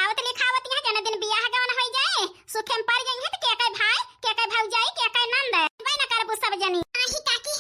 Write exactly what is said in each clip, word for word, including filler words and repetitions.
आवत लिखावत यहाँ के दिन बियाह गवन होइ जाए, सुखे में पड़ गई है तो के कहे भाई, के कहे भौजाई, के कहे नंद, वही ना करबू सब जनी। आही काकी,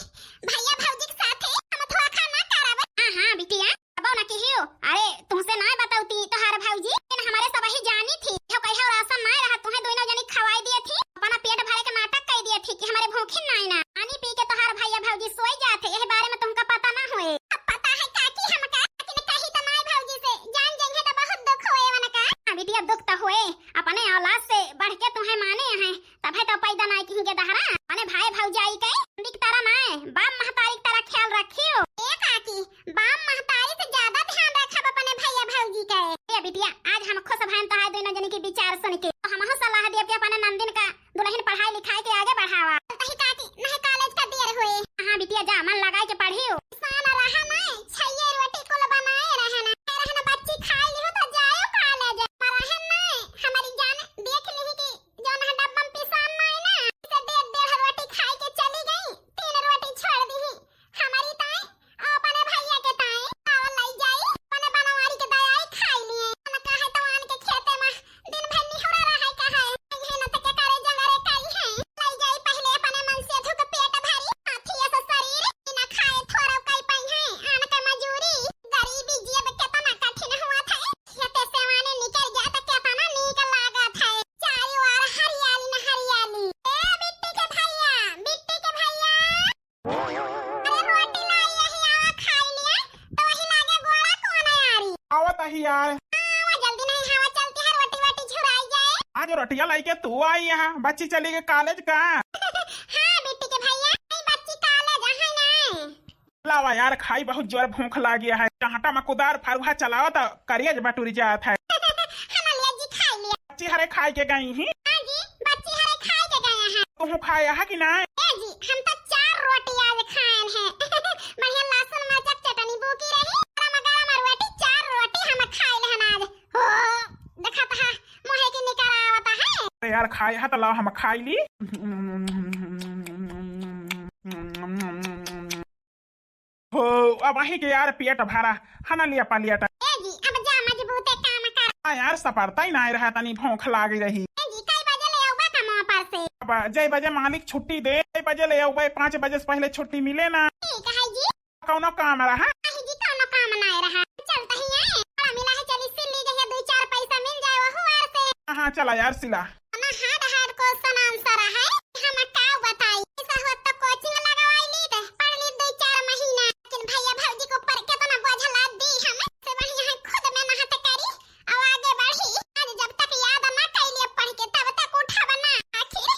भैया भौजी के साथे हम धोखा ना करब। हाँ, हाँ, बिटिया, अब ना किहियो। अरे, तुमसे ना बतौती तोहार भौजी, लेकिन हमरे सब ही जानी थी। जो कहियो राशन ना रहा, तुम्हें दोनों जनी खवाई दिए थी, अपना पेट भरे के नाटक कर दिए थी कि हमरे भूखिन नाई ना। पानी पी के तोहार भैया भौजी सोई जात है, यह बारे में तुमका पता ना होए। अब पता है काकी हमका, लेकिन कही तो नाई भौजी से, जान जाइए तो बहुत दुख होए उनका। हाँ बिटिया, दुख तो होए, अपने औलाद से बढ़ के तुम्हें माने हैं, तभे तो पैदा नाई किहीं के दहरा। अपने भाई भौजाई के दिख तारा नाई, बाप महतारी की तरह ख्याल रखियो। ए काकी, बाप महतारी से ज्यादा ध्यान रखब अपने भैया भौजी के। ए बिटिया, आज हम खुश भएन तोहार दोनों जनी के विचार सुन के। तो हमहू सलाह देब कि अपने नंदिन का दुल्हन पढ़ाई लिखाई के आगे बढ़ावा। तही काकी, नहीं कॉलेज का देर होए। हाँ बिटिया, जा मन लगाए के पढ़ियो। किसान रहा ना, छइये रोटी कुल बनाए रहे ना। रहन बच्ची खाई लिहो तो जायो कॉलेज। पर रहन ना, हमारी जान देख लिही कि जौन है डब्बा में पिसान ना है ना, इसे डेढ़ डेढ़ रोटी खाई के चली गई, तीन रोटी छोड़ दी। हमारी ताई अपने भैया के ताई चावल लाई जाई, अपने बनवारी के दयाई खाई लिए। न कहे तो आन के खेते में दिन भर निहुरा रहे कहे। ये न त के करे जंगरे करी है। लाई जाई पहले अपने मन से धुक पेट भरी, हाथी ऐसा शरीर, बिना खाए थोड़ा कई पाई है। आन के मजूरी, गरीबी जियब केतना कठिन हुआ था। खेते से आने निकल जाए तो केतना नीक लागत है। चारों ओर हरियाली न हरियाली। ए बिट्टी के भैया, बिट्टी के भैया। अरे रोटी लाई यही आवा खाई लिया, तो वही लागे गोड़ा कौन है यारी। आवत अही यार। आवा जल्दी नहीं हवा चलती है, रोटी वोटी झुराई जाए। आज रोटिया लाई के तू आई यहाँ, बच्ची चली गई कॉलेज का? हाँ बिट्टी के भैया, नहीं बच्ची कॉलेज है ना। लावा यार खाई, बहुत जोर भूख लागी है। चाहटा में कुदार फरुहा चलावा त करेज बटुरी जात है। हमार ले जी खाई लिया। बच्ची हरे खाई के गई ही। हाँ जी, बच्ची हरे खाई के गए हैं। तुहू खाया है कि ना? ए जी, हम तो चार रोटी आज खाएन हैं। बढ़िया लहसुन मरचा के चटनी बूकी रही। गरम गरम रोटी, चार रोटी हम खाए लेहन आज। हो, देखत हा, मुँहे की निकर आवत है। अरे यार, खाए हा त लाओ हम खाई ली। हो, अब अही के यार पेट भरा, हना लिया पा लिया टा। ए जी, अब जा मजबूते काम कर। हाँ यार, सपरता ही ना रहा, तनी भूख लागी रही। ए जी, कई बजे ले आउबा कमवा पर से? अब जय बजे मालिक छुट्टी दे, जय बजे ले आउबा, पाँच बजे से पहले छुट्टी मिले ना। ठीक है जी। कौनो काम रहा? नहीं जी, कौनो काम ना रहा। चलता ही है, बड़ा मिला है, चली सिल ली, जहिया दो चार पैसा मिल जाए वहू आर से। हाँ, हाँ, चला यार सिला। ना hard hard question answer है, हम का बताई। ऐसा होत तो coaching लगवाई ली त पढ़ ली दो चार महीना, लेकिन भैया भौजी के ऊपर केतना बोझ लाद दी हम। से बढ़िया है खुद मेहनत करी और आगे बढ़ी। आज जब तक याद ना कैलिए पढ़ के तब तक उठब ना। आखिर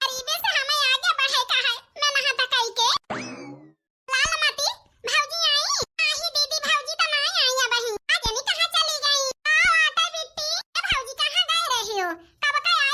गरीबी से हमें आगे बढ़े का है, मेहनत कई के। लाल माटी, भौजी आई? नाही दीदी, भौजी त नाही आई अबही। आ जनी कहाँ चली गई? आओ आटा बिट्टी। ए भौजी, कहाँ गए रही हो? कब का आ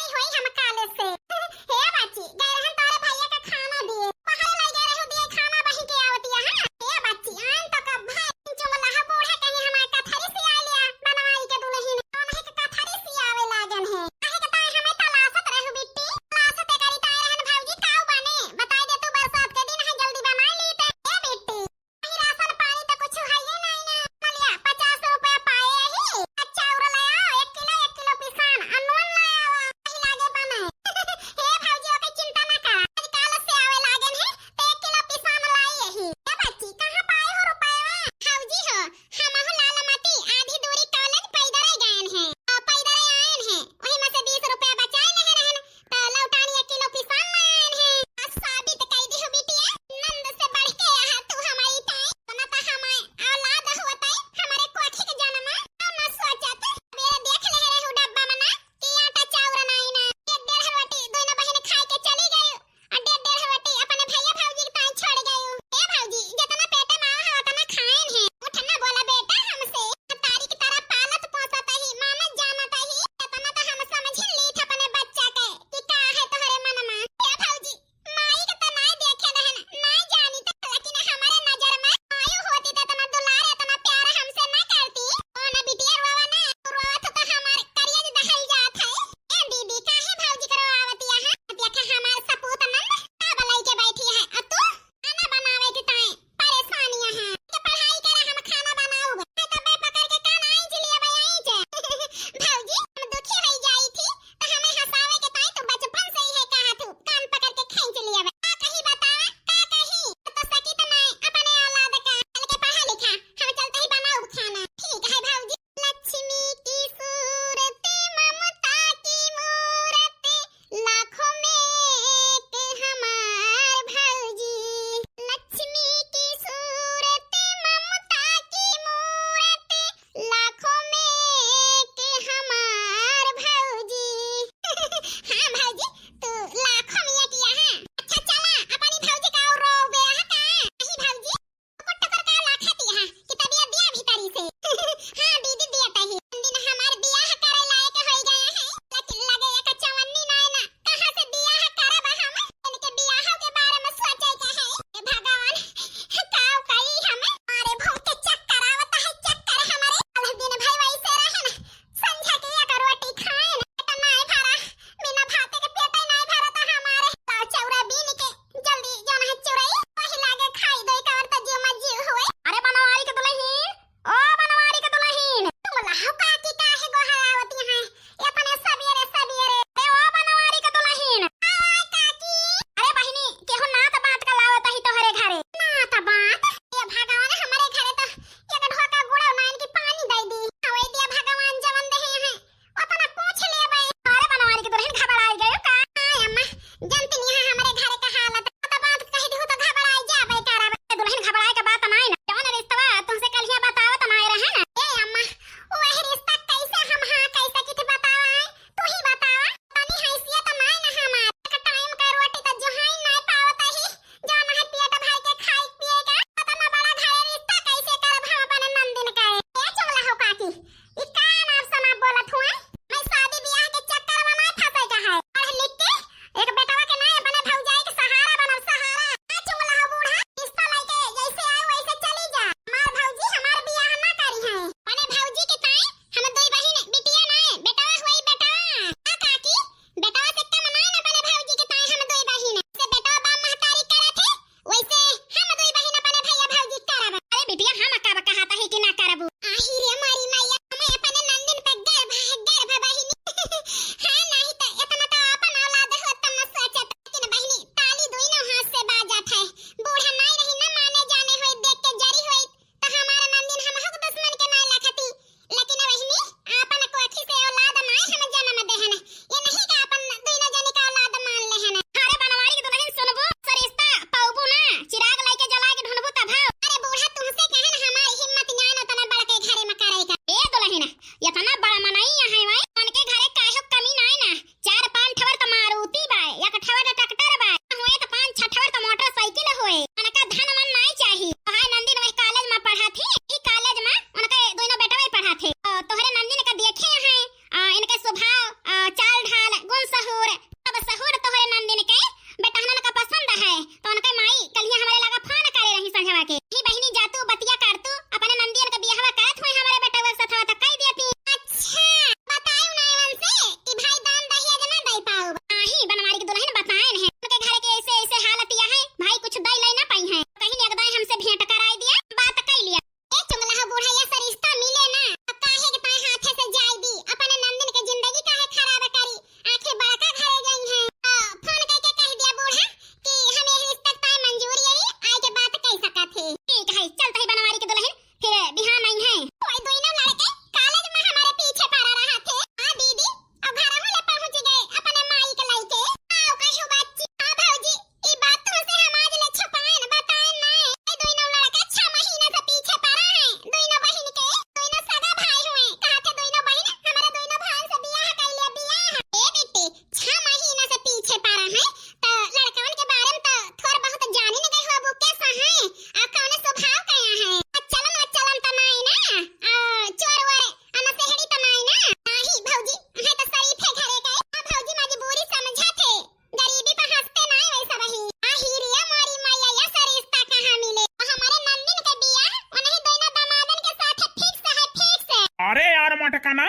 ना,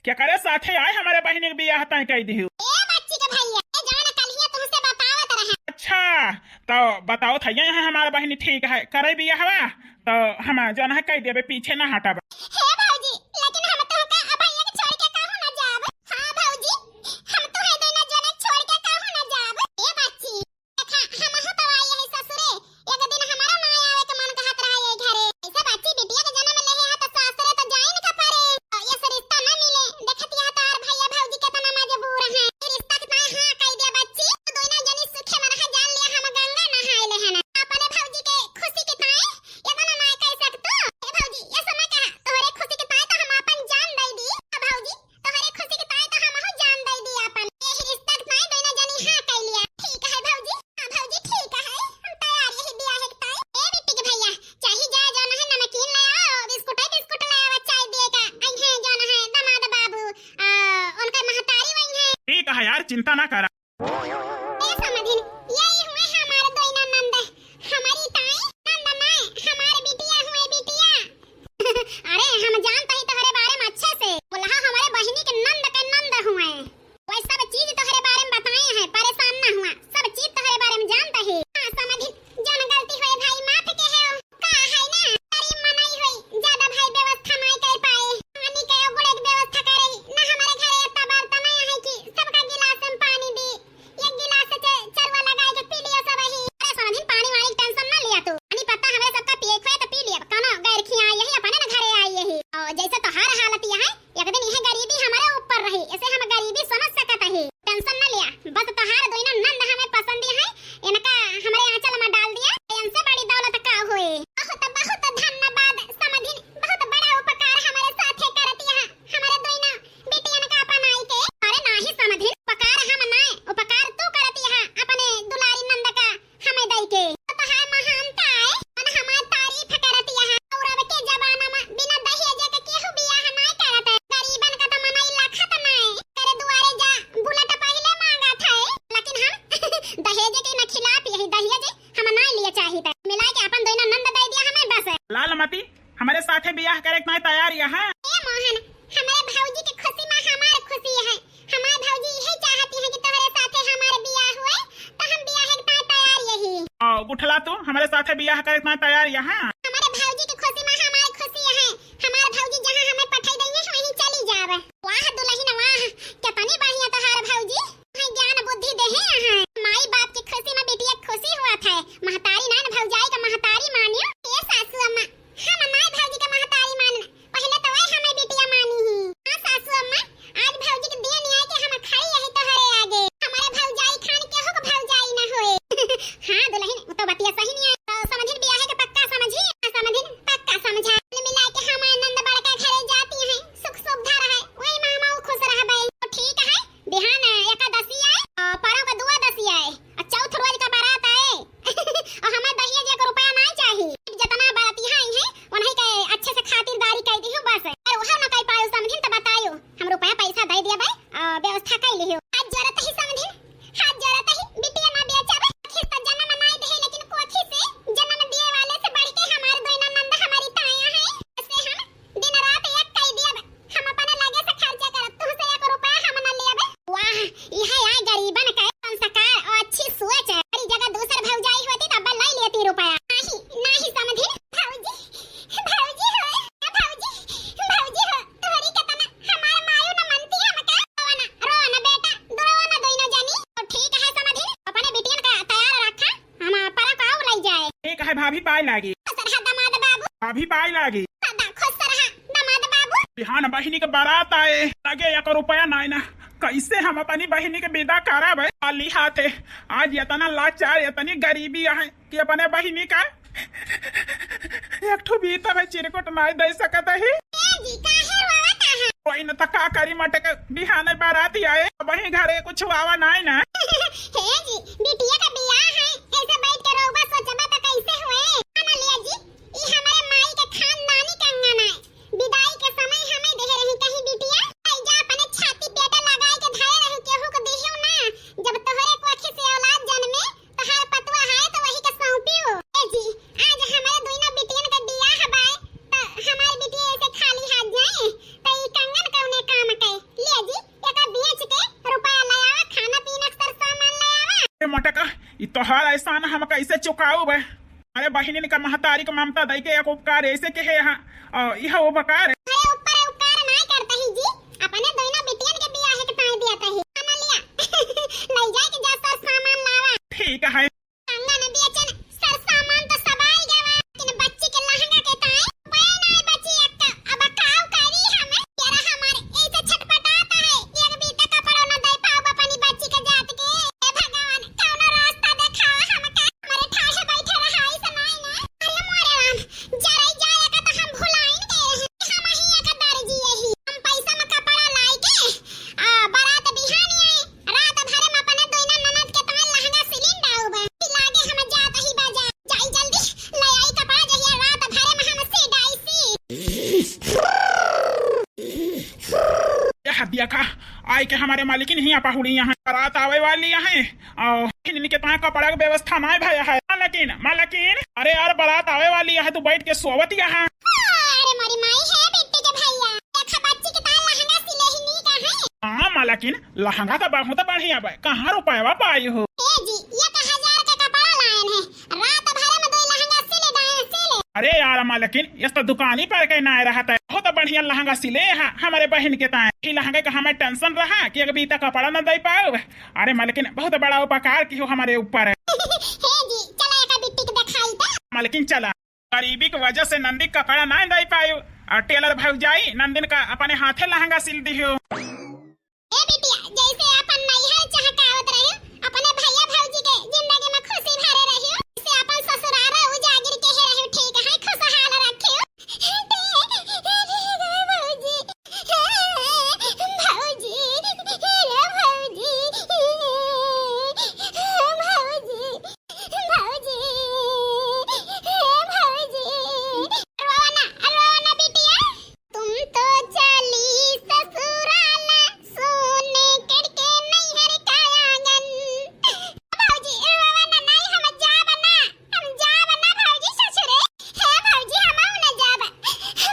केकरे साथे आए हमरे बहिनी के बियाह तय कइ दिहू? ए बच्ची के भइया, ए जवन कलिया तुमसे बतावत रहे। अच्छा, तो बताओ थइया यहाँ हमार बहिनी ठीक है, करे बियाहवा, तो हम जौन है कइ देबे, पीछे ना हटब। हे भौजी, लेकिन हम तोहका भइया के छोड़ के कहूँ ना जाब। हाँ भौजी, हम तोहे दोनों जने छोड़ के कहूँ ना जाब। ए बच्ची, देखा, हमहू तो आई है ससुरे, एक दिन हमारा ना आवे के मन कहत रहा ये घरे। ऐसे बच्ची बिटिया के जन्म लेहे है तो सासरे तो जाए न का पड़े। तो ये से रिश्ता ना मिले, देखत यह तोहर भइया भौजी केतना मजबूर हैं। ये रिश्ता के ताई हाँ कह दिया बच्ची, तू दोनों जनी सुखे में रहा, जान लिया हम गंगा नहाए ले हैं। अपने भौजी के खुशी के ताई एतना ना कह सकतू। ए भौजी, ये समय कहा, तोहरे खुशी के ताई तो हम अपन जान दे दी। भौजी, तोहरे खुशी के ताई तो हमहू जान दे दी अपन। एही रिश्ता के ताई दोनों जनी हाँ कह लिया। ठीक है भौजी, हाँ भौजी ठीक है, हम तैयार यही बियाह के ताई। ए बिट्टी के भइया, चाही जा जौन है नमकीन ले आओ, बिस्कुट है, बिस्कुट ले आओ, चाय दिए का, आई है जौन है दामाद बाबू, आ, उनका महतारी वही है। ठीक है यार, चिंता ना करा। ए समधिन, यही हुए हमार दोइना नंद, हमारी ताई नंद नाय, हमार बिटिया हुए बिटिया। अरे हम जानत ही तोहरे बारे में अच्छे से, बोला हमारे बहिनी के नंद के नंद हुए। वह सब चीज तोहरे बारे में बताए हैं, परेशान ना हुआ, सब चीज तोहरे बारे में जानत ही। हाँ समधिन, जौन गलती होए भाई माफ के है, का है ना, गरीब मनई होई, ज्यादा भाई व्यवस्था नाई कर पाए, पानी के गुड़े के व्यवस्था करे, ना हमारे घरे इतना बर्तन है कि सबका गिलास में पानी दी, एक गिलास से चे-, चरुआ लगाए के पी लियो सब ही। अरे समधिन, पानी वानी के tension ना लिया तू, पानी पत्ता हमारे सबका पिए के होए तो पी लिया, कौनो गैर खिया आई यही, अपने ना घरे आई यही। और जैसे तोहार हालत यह है, एक दिन यह गरीबी हमारे ऊपर रही, इसे हम गरीबी समझ सकत ही, tension ना लिया, बस तोहार दोनों नंद हमें पसंद है, इनका हमारे आंचल में डाल दिया, इनसे बड़ी दौलत का हुई। बहुत बहुत धन्यवाद समधिन, बहुत बड़ा उपकार हमारे साथे करत यहाँ, हमारे दोनों बिटियन का अपनाई के। अरे नाही समधिन, उपकार हम नाय, उपकार तू करत यहाँ अपने दुलारी नंद का हमें दई के। तो तोहार महानता है, मन हमार तारीफ करत यहाँ। और अब के जमाना में बिना दहेज के केहू बियाह नाय करत है, गरीबन का तो मनई लखत नाय। तेरे दुआरे जा, बुलेट पहले मांगत है, लेकिन हम दहेज के न खिलाफ यही दहेज हम ना लिए चाहित। मिला के अपन दोनों नंद दे दिया हमें बस। लालमती, हमारे साथे बियाह करे के तैयार यहाँ? ए मोहन, हमारे भौजी के खुशी में हमार खुशी है। हमार भौजी यही चाहती है कि तोहरे साथे हमार बियाह हुए, तो हम बियाह के तैयार यही। आ, गुठला तू हमारे साथे बियाह करे के तैयार यहाँ? हमारे भौजी के खुशी में हमार खुशी है। हमार भौजी जहाँ हमें पठाई देंगे, वहीं चली जावे। वाह दुल्हन वाह, कितनी बढ़िया तोहार भौजी। हैं ज्ञान बुद्धि देहे यहाँ। माई बाप के खुशी में बिटिया के खुशी हुआ था। महतारी नान भौजाई का महतारी मानियो। ए सासू अम्मा, हम नाय भौजी का महतारी मान। पहले तो वह हमें बिटिया मानी ही। हाँ सासू अम्मा, आज भौजी के दिन आए के हम खड़ी यही तोहरे आगे। हमारे भौजाई खान केहू के भौजाई न होए। हाँ दुल्हन, वो तो बतिया सही नहीं है। तो समधिन बियाह के पक्का समझी? हाँ समधिन, पक्का समझा। मिला के हम आनंद बड़का घरे जाती हैं, सुख सुविधा रहे, वही मामा वो खुश रहबे। तो ठीक है, बिहान एकादशी आए, आ, परौं का दुआदशी आए, आ चौथ रोज का बारात आए। और हमें दहेज एक रुपया नाय चाही। जितना बाराती आई हैं, उन्हीं के अच्छे से खातिरदारी कर दिहु बस। और वह न कर पायो समझिन तो बतायो, हम रुपया पैसा दे दिया भाई, आ, व्यवस्था कर लियो। हाथ जोड़त ही समझिन, हाथ जोड़त ही, बिटिया ना बेचब। खिस्ता जन्म नाय दे, लेकिन कोखी से जन्म दिए वाले से बढ़ के हमार दोनों नंद हमारी ताया है। ऐसे हम दिन रात एक कई दियब, हम अपने लगे से खर्चा करब, तुहसे एक रुपया हम न लेब। वाह, यह आय गरीबन के संस्कार और अच्छी सोच है। हमारी जगह दूसर भौजाई होती तब ले लेती रुपया। नहीं, नहीं समझी। भौजी, भौजी हो, भौजी, भौजी हो, तोहरी के तना हमार मायू न मनती हमका। रोवा ना, रोवा ना बेटा, रोवा ना दोनों जनी। तो ठीक है समझी, अपने बिटियन का तैयार रखा। हम परौं का आऊ लई जाए। ठीक है भाभी, पाए लागी। खुश रहा दामाद बाबू। भाभी पाए लागी। सदा खुश रहा दामाद बाबू। बिहान बहिनी के बारात आए, लगे एक रुपया नाय ना, कैसे हम अपनी बहिनी के विदा कराबे? खाली हाथे। आज इतना लाचार, इतनी गरीबी है कि अपने बहिनी का एक ठो बीता में चिरकुट नाय दे सकत ही। ए जी, काहे रोवत है? कोई न त का करी, मटक बिहान बारात आए, वही घरे कुछ आवा नाय ना। हे जी, बिटिया का बियाह है, ऐसे बैठ के रोबा सोचबा त कैसे हुए? खाना लिया जी, ई हमारे माई के खानदानी कंगन है। विदाई के समय हमें देहे रही कहीं बिटिया, आई जा अपने छाती पेटा लगाई के धरे रही, केहू को दिहियो ना। जब तोहरे कोखी से औलाद जन्मे, तोहार पतवा है तो वही के सौंपियो। ए जी, आज हमारे दुइनो बिटियन के बियाह बाय, त हमार बिटिया ऐसे खाली हाथ जाए, त ई कंगन कौन ई तोहार एहसान हम कैसे चुकाउब? अरे बहिनिन का महतारी का ममता दई के एक उपकार ऐसे के है, हाँ, और यह उपकार। अरे ऊपर उपकार ना करता ही जी, अपने दोनों बिटियन के बियाह के ताई दिया तही। आना लिया। ले जाए के जा सर सामान लावा। ठीक है। आंगन बेचन सर सामान तो सब आई गवा, लेकिन बच्ची के लहंगा के ताई उपाय ना है बच्ची अक्का। अब काव करी हम? यार हमारे ऐसे छटपटाता है कि एक बीता कपड़ा ना दे पाउब अपनी बच्ची के जात के। हे भगवान, कौनो रास्ता देखावा हमका। हमारे ठाढ़े बैठे रहा ऐसा नहीं ना। अरे मोरे राम, जरई जाए का तो हम भुलाइन गए रहे। हम ही एक दर्जी यही। हम पैसा में कपड़ा लाई के, आ, बारात बिहानी आई। रात भरे में अपने दोइना ननद के ताई लहंगा सिलिन डाउब। लागे हम जात ही बाजार। जाई जल्दी, ले आई कपड़ा जहिया रात भरे में हम सी डाई सी। यह देखा, आई के हमारे मालिकिन हियाँ पहुड़ी यहाँ। बारात आवे वाली है, और इनके ताई कपड़ा के व्यवस्था नाई भया है। मालकिन, मालकिन, अरे यार, बारात आवे वाली है, तू बैठ के सोवत यहाँ। अरे मोरी माई है बिट्टी के भैया, देखा बच्ची के ताई लहंगा सिले ही नी का है। हाँ मालकिन, लहंगा तो बहुत बढ़िया बा, कहाँ रुपयवा पाई हो? ए जी, एक हजार के कपड़ा लायन है, रात भरे में दो लहंगा सिले डायन सिले। अरे यार मालकिन, ये तो दुकानी पर के ना रहता है, बहुत बढ़िया लहंगा सिले है हमारे बहन के ताई। ई लहंगा का हमें tension रहा कि एक बीता कपड़ा न दे पाउब। अरे मालकिन, बहुत बड़ा उपकार की हो हमारे ऊपर। हे जी, चला एक बिट्टी के दिखाई दा। मालकिन चला। गरीबी के वजह से नंदी कपड़ा ना दे पायो, और टेलर भौजाई नंदिन का अपने हाथे लहंगा सिल दियो। ए बिटिया, जैसे अपन नैहर चहकावत रहियो, अपने भैया भौजी के जिंदगी में खुशी भरे रहियो, जैसे अपन ससुराल उजागिर के ही रहियो, ठीक है, खुशहाल रखियो। भौजी, भौजी, भौजी, भौजी। भौजी, हे भौजी। रोवा ना, रोवा ना बिटिया। तुम तो चली ससुराल, सुन करके नैहर का आंगन। भौजी, रोवा ना, नहीं हम जाब ना, हम जाब ना भौजी ससुरे। हे भौजी, हम ना जाब।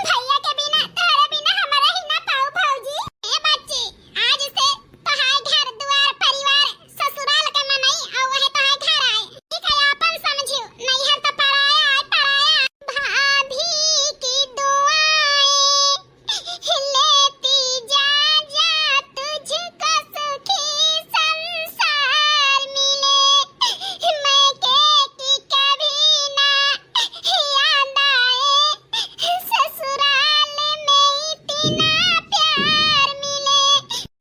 भैया के बिना, तोहरे बिना हम रही ना पाऊ भौजी। ए बच्ची, आज से तोहार घर दुआर परिवार ससुराल के मनई अउ वहे तोहार घर आए। ठीक है, आपन समझियो, नैहर तो पराया आए, पराया। भाभी की दुआएं लेती जा, जा तुझको सुखी संसार मिले। मैं के की कभी ना याद आए, ससुराल में इतना प्यार मिले।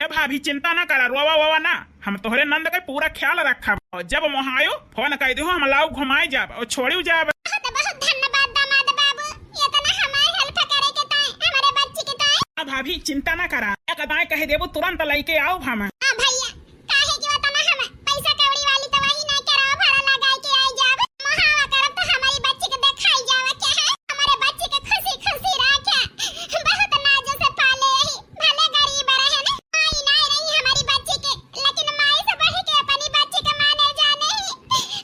ए भाभी, चिंता ना करा, रोवा वोवा ना, हम तोहरे नंद के पूरा ख्याल रखब। और जब मोहायो, फोन कइ दिहो, हम लाउ घुमाए जाब और छोड़ियो जाब। बहुत बहुत धन्यवाद दामाद बाबू, इतना हमारे help करे के ताई, हमारे बच्ची के ताई। अब भाभी चिंता ना करा, एक दाएं कह देबू तुरंत लइके आउब हम। हाँ भैया, काहे कि वतना हम पैसा कौड़ी वाली तो वही नहीं कराओ, भाड़ा लगाए के आई जाब। मोहावा करब तो हमारी बच्ची के देखाई जावा क्या है, हमारे बच्ची के खुशी खुशी रखे, बहुत नाज से पाले यही। भले गरीब रहन, माई नाई रही हमारी बच्ची के, लेकिन माई से बढ़ के अपनी बच्ची के माने जाने ही।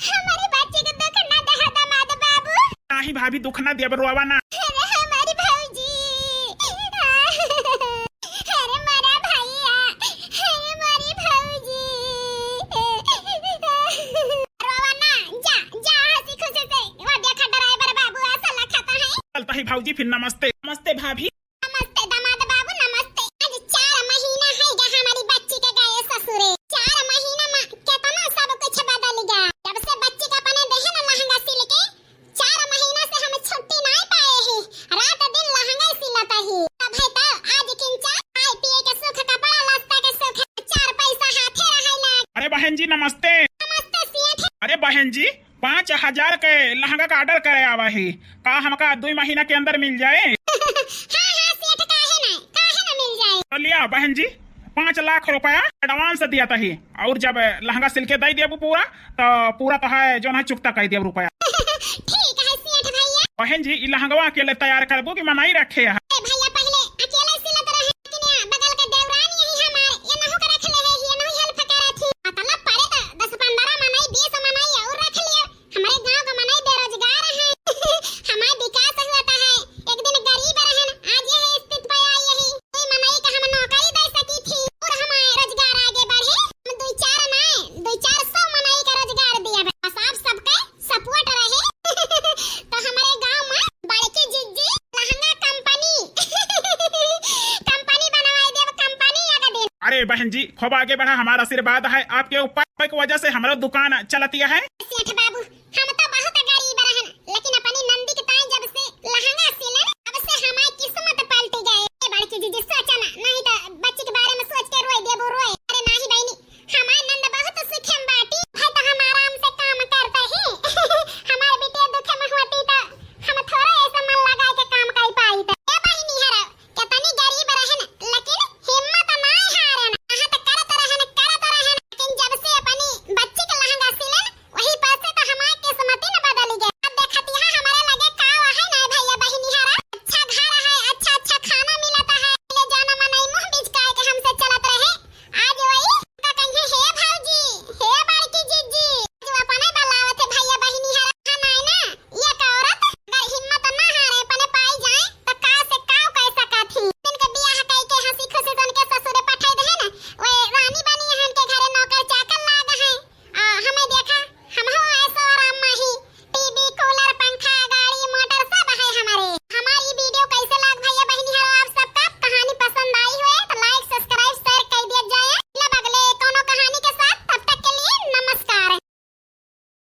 हमारी बच्ची के दुख ना दे दामाद बाबू। नाही भाभी, दुख ना देब, रोवा ना। अरे हमारी भौजी, अरे मोरा भैया, अरे मोरी भौजी। रोवा ना, जा, जा हंसी खुशी से। वो देखा ड्राइवर बाबू ऐसा लखता है। चलता ही भौजी, फिर नमस्ते। नमस्ते भाभी। नमस्ते दामाद बाबू, नमस्ते। आज चार महीना है गा हमारी बच्ची के गए ससुरे। चार महीना में कितना सब कुछ बदल गया। जब से बच्ची का अपने देहे ना लहंगा सिल के, चार महीना से हम छुट्टी नाई पाए ही। रात दिन लहंगा सिलत ही। तब है तो आज किंचा खाए पिए के सुख, कपड़ा लत्ता के सुख, चार पैसा हाथे रहे ना। अरे बहन जी नमस्ते। नमस्ते सेठ। अरे बहन जी, पाँच हजार के लहंगा का order करे आवा ही, का हमका दुई महीना के अंदर मिल जाए? हाँ, हाँ, सेठ, काहे ना, काहे ना मिल जाए? तो लिया बहन जी, पाँच लाख रुपया advance दिया तही, और जब लहंगा सिल के दे देबू पूरा, तो पूरा तो है, जो है चुकता कर देब रुपया। ठीक है सेठ भैया। बहन जी, ई लहंगवा अकेले तैयार करबू कि मनई रखे है? ए भैया, पहले अकेले सिलत रहे, लेकिन यहाँ बगल के देवरानी यही हमारे, ये नहु के रख ले है, ये नहु help करत ही। मतलब पड़े तो दस पन्द्रह मनई, बीस मनई और रख लियो। हमारे गांव का मनई बेरोजगार है। हमारे विकास होता है। एक दिन गरीब रहन, आज यह स्थिति पे आई यही। कोई मनई का हम नौकरी दे सकी थी और हमारे रोजगार आगे बढ़े। हम दो चार नाय, दो चार सौ मनई का रोजगार दिया बा। बहन जी, खूब आगे बढ़ा, हमारा आशीर्वाद है आपके ऊपर, आपके वजह से हमारा दुकान चलती है। सेठ बाबू, हम तो बहुत गरीब रहन, लेकिन अपनी नंदी के ताई जब से लहंगा सिलन, तब से हमारी किस्मत पलट गए। ए बड़की जीजी, सोचा ना, नहीं तो बच्ची के बारे में